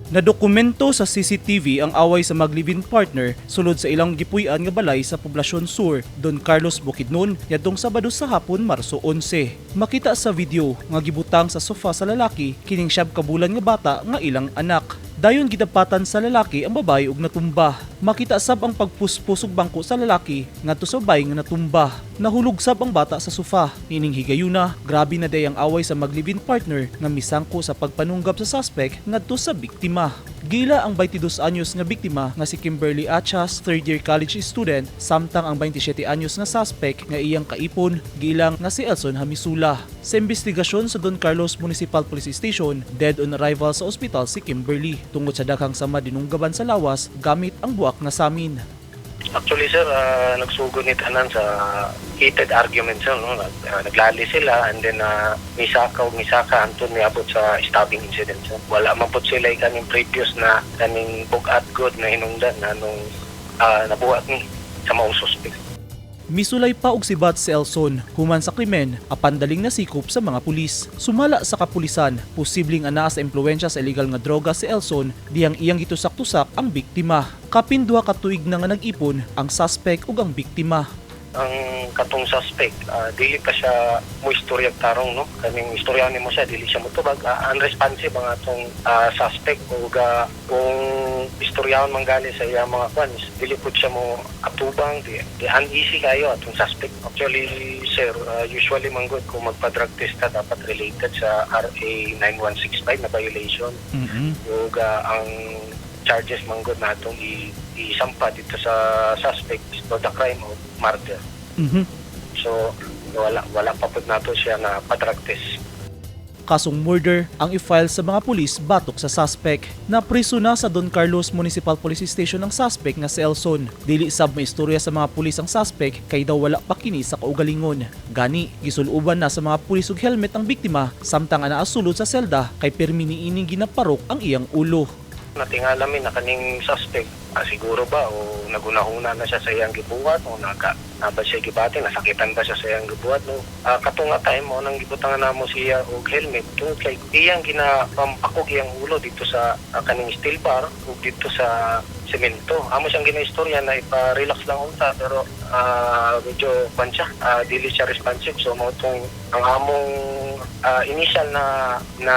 Nadokumento sa CCTV ang away sa mag-live-in partner sulod sa ilang gipuy-an nga balay sa Poblacion Sur, Don Carlos, Bukidnon, niadtong Sabado sa hapon, Marso 11. Makita sa video nga gibutang sa sofa sa lalaki kining 9 ka bulan nga bata nga ilang anak. Dayon gidapatan sa lalaki ang babae ug natumba. Makita sab ang pagpuspos ug bangko sa lalaki ngadto sa babae nga natumba. Nahulog sab ang bata sa sofa. Niining higayuna, grabe na day ang away sa mag-live-in partner nga misangko sa pagpanunggab sa suspect ngadto sa biktima. Gila ang 22 anyos nga biktima nga si Kimberly Achas, third year college student, samtang ang 27 anyos nga suspect nga iyang kaipon, gilang nga si Elson Hamisula. Sa investigasyon sa Don Carlos Municipal Police Station, dead on arrival sa ospital si Kimberly tungod sa daghang sama dinunggaban sa lawas gamit ang buak nga samin. Actually, sir, nagsugod ni tanan sa heated argument, sir, no? Naglali sila and then misaka ug misaka anton miabot sa stabbing incident, sir. Wala man pud sila kaning previous na kaning bugat good na hinungdan na nung nabuhat ni sa maong suspect. Misulay pa og sibat si Elson human sa krimen apan daling nasikop sa mga pulis. Sumala sa kapulisan, posibleng anaa sa impluwensya sa illegal nga droga si Elson dihang iyang gitusak-tusak ang biktima. Kapin 2 ka tuig na nga nag-ipon ang suspect ug ang biktima. Ang katong suspect, dili pa siya mo istorya tarong, no? Kaning istorya nimo siya, dili siya motubag, unresponsive ang atong suspect ug kung istoryahon man gani sa iyang mga kwan, is dili pud siya mo atubang, di uneasy kayo atong suspect. Actually, sir, usually man gud kung magpa-drug test ka, dapat related sa RA 9165 na violation ug ang charges man gud natong isampa dito sa suspect is for the crime of murder. So wala wala pa pud nato siya na pa-drug test. Kasong murder ang i-file sa mga pulis batok sa suspect. Napriso na sa Don Carlos Municipal Police Station ang suspect nga si Elson. Dili sab maistorya sa mga pulis ang suspect kay daw wala pa kini sa kaugalingon. Gani, gisuluban na sa mga pulis og helmet ang biktima samtang anaa sulod sa selda kay pirmi niining ginaparok ang iyang ulo. Natingala mi na kaning suspect, siguro ba o nagunahuna na siya sa iyang gibuhat o naka na ba siya gibati, nasakitan ba siya sa iyang gibuhat, no? Kato nga time mo nang gibutangan namo siya og helmet tungod kay iyang ginapampakog iyang ulo dito sa kaning steel bar ug dito sa semento. Amo siyang ginaistorya na ipa-relax lang unta, pero medyo kwan siya, dili siya responsive. So mao tong ang among initial na na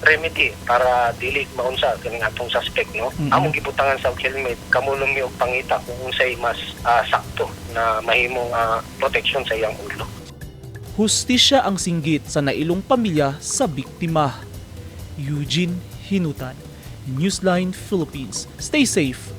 remedy para dili maunsa kaning atong suspect, no? Among gibutangan sa helmet, kamulong mi og pangita kung unsay mas sakto na mahimong protection sa iyang ulo. Hustisya ang singgit sa nailong pamilya sa biktima. Eugene Hinutan, Newsline Philippines. Stay safe.